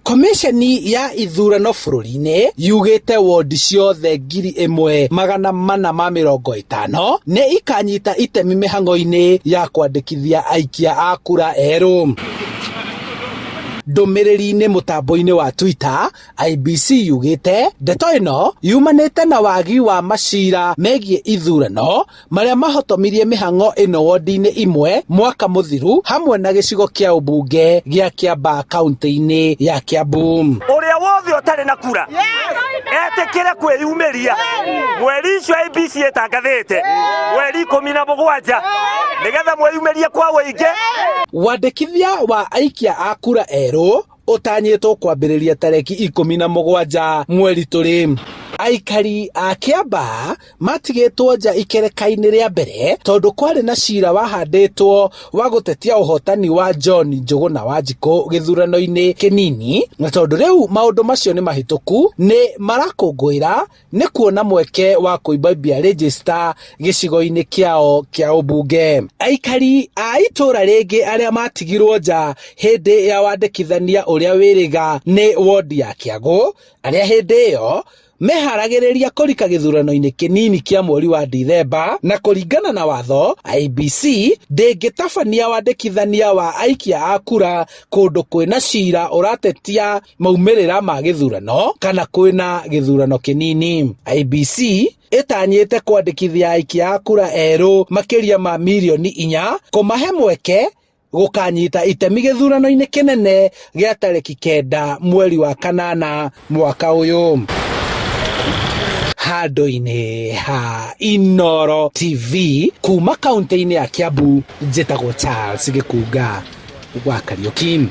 Komisheni ya ithurano bũrũri-inĩ yugĩte wondi ciothe 1450 nĩ ikanyita itemi mĩhang'o-inĩ ya kwandĩkithia aikia a kura erũ. Ndũmĩrĩri-inĩ mũtambo-inĩ wa Twitter, IEBC yugĩte ndeto ĩno yumanĩte na wagi wa macira megiĩ ithurano marĩa mahotomirie mĩhang'o ĩno wondi-inĩ imwe mwaka mũthiru hamwe na gĩcigo kĩa ũmbunge gĩa Kĩambaa kaunti-inĩ ya Kiambu. Ũrĩa wothe ũtarĩ na kura etĩkĩre kwĩyumĩria mweri icio IEBC ĩtangathĩte mweri 17 nĩgetha mwĩyumĩrie kwa ũingĩ. Wandĩkithia wa aikia a kura erũ ũtanyĩtwo kwambĩrĩria tarĩki 17 mweri tũrĩ. Aikari a Kĩambaa matigĩtwo nja ikereka-inĩ rĩa mbere tondũ kwarĩ na cira wahandĩtwo wa gũtetia ũhotani wa John Njũgũna Wanjikũ gĩthurano-inĩ kĩnini, na tondũ rĩu maũndũ macio nĩ mahĩtũku, nĩ marakũngũĩra nĩ kuona mweke wa kũimbaimbia rĩnjĩcita gĩcigo-inĩ kĩao kĩa ũmbunge. Aikari a itũra rĩngĩ arĩa matigirwo nja hĩndĩ ya wandĩkithania ũrĩa wĩrĩga nĩ wondi ya Kĩagũ, arĩa hĩndĩ ĩyo meharagĩrĩria kũrika gĩthurano-inĩ kĩnini kĩa mweri wa Dithemba, na kũringana na watho IEBC ndĩngĩtabania wandĩkithania wa aikia a kura kũndũ kwĩna cira ũratetia maumĩrĩra ma gĩthurano kana kwĩna gĩthurano kĩnini. IEBC ĩtanyĩte kwandĩkithia aikia a kura erũ makĩria ma mirioni 4 kũmahe mweke gũkanyita itemi gĩthurano-inĩ kĩnene gĩa tarĩki 9 mweri wa kanana mwaka ũyũ. Handũ-inĩ ha Inooro TV kuma kaunti-inĩ ya Kiambu, njĩtagwo Charles Gĩkunga wa Kariũki.